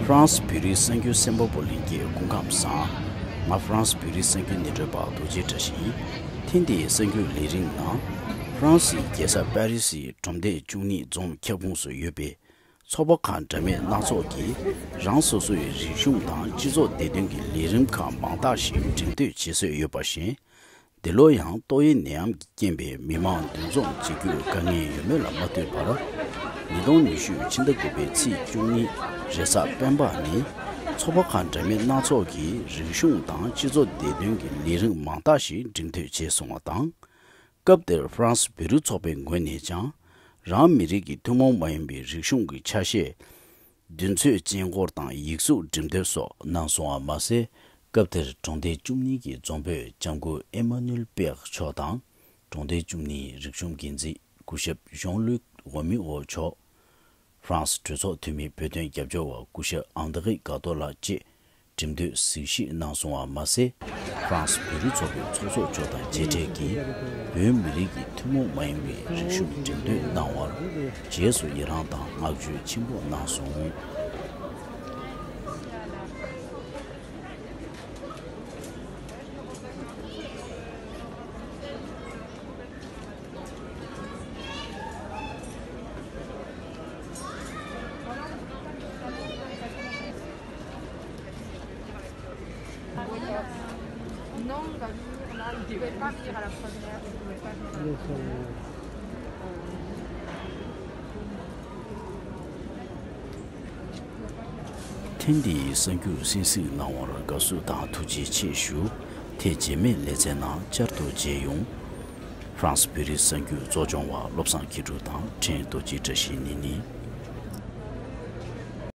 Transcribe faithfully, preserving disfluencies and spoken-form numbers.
ཧྥ་རན་སི་བོད་རིགས་གསར་འགྱུར་གསན་པ་པོ་ལྷན་རྒྱས་སྐུ་ཁམས་བཟང་། ང་ཧྥ་རན་སི་བོད་རིགས་གསར་འགྱུར་སྣེ་ཁྲིད་པ་རྡོ་རྗེ་བཀྲ་ཤིས་ཡིན། ཐེངས་འདིའི་གསར་འགྱུར་ལས་རིམ་ནང་། ཧྥ་རན་སིའི་རྒྱལ་ས་པེ་རི་སིའི་གྲོང་སྡེ་བཅུ་གཉིས་འཛོམས་ཁྱབ་ཁོངས་སུ་ཡོད་པའི་ཚོགས་པ་ཁག་འདྲ་མིན་སྣ་ཚོགས་ཀྱིས་རང་སོ་སོའི་རིག་གཞུང་དང་སྤྱི་ཚོགས་བདེ་དོན་གྱི་ལས་རིམ་ཁག་མང་དག་ཞིག་འགྲེམས་སྟོན་བྱེད་སྲོལ་ཡོད་པ་བཞིན། འདི་ལོ་ཡང་ཏོག་དབྱིབས་ནད་ཡམས་ཀྱི་རྐྱེན་པས་མི་མང་འདུ་འཛོམས་བྱེད་རྒྱུར་དཀའ་ངལ་ཡོད་མེད་ལ་མ་ལྟོས་པར། ཉིས་སྟོང་ཉི་ཤུ་ཕྱི་ཟླ་དགུ་པའི་ཚེས་བཅུ་གཉིས་རེས་གཟའ་སྤེན་པ་ནི། ཚོགས་པ་ཁག་འདྲ་མིན་སྣ་ཚོགས་ཀྱིས་རིག་གཞུང་དང་སྤྱི་ཚོགས་བདེ་དོན་གྱི་ལས་རིམ་མང་དག་ཞིག་འགྲེམས་སྟོན་བྱས་སོང་བ་དང་། སྐབས་དེར་ཧྥ་རན་སི་བོད་རིགས་ཚོགས་པའི་ངོས་ནས་ཀྱང་། རང་མི་རིགས་ཀྱི་ཐུན་མོང་མ་ཡིན་པའི་རིག་གཞུང་གི་ཆ་ཤས། མདུན་ཚོད་སྤྱན་འཁོར་དང་ཡིག་གཟུགས་འགྲེམས་སྟོན་སོགས་གནང་སོང་བ་མ་ཟད། སྐབས་དེར་གྲོང་སྡེ་བཅུ་གཉིས་ཀྱི་རྫོང་དཔོན་ལྕམ་སྐུ་ཨེ་མ་ནུལ་པེག་མཆོག་དང་། གྲོང་སྡེ་བཅུ་གཉིས་རིག་གཞུང་འགན་འཛིན་སྐུ་ཞབས་ཞོང་ལུག་ཝ་མི་འོ་མཆོག་ཧྥ་རན་སི་གྲོས་ཚོགས་འཐུས་མི་བོད་དོན་རྒྱབ་སྐྱོར་བ་སྐུ་ཞབས་ཨང་དྲེ་དགའ་ཏོ་ལགས་བཅས་འགྲེམས་སྟོན་གཟིགས་ཞིབ་གནང་སོང་བ་མ་ཟད། ཧྥ་རན་སི་བོད་རིགས་ཚོགས་པའི་ཚོགས་གཙོ་མཆོག་དང་མཇལ་འཕྲད་ཀྱིས་བོད་མི་རིགས་ཀྱི་ཐུན་མོང་མ་ཡིན་པའི་རིག་གཞུང་འགྲེམས་སྟོན་གནང་བར་རྗེས་སུ་ཡི་རངས་དང་བསྔགས་བརྗོད་ཆེན་པོ་གནང་སོང་། Non, il va venir là, il pouvait pas venir à la première, il pouvait pas venir à la première. ཐེངས་འདིའི་གསར་འགྱུར་གསན་གཟིགས་གནང་བར་དགའ་བསུ་དང་ཐུགས་རྗེ་ཆེ་ཞུ། དེ་རྗེས་མའི་ལེ་ཚན་ནང་བསྐྱར་དུ་མཇལ་ཡོང་། ཧྥ་རན་སི་བོད་རིགས་གསར་འགྱུར་གཙོ་སྐྱོང་བ་བློ་བཟང་མཁས་གྲུབ་དང་ཕྲན་རྡོ་རྗེ་བཀྲ་ཤིས་ནི་ནི།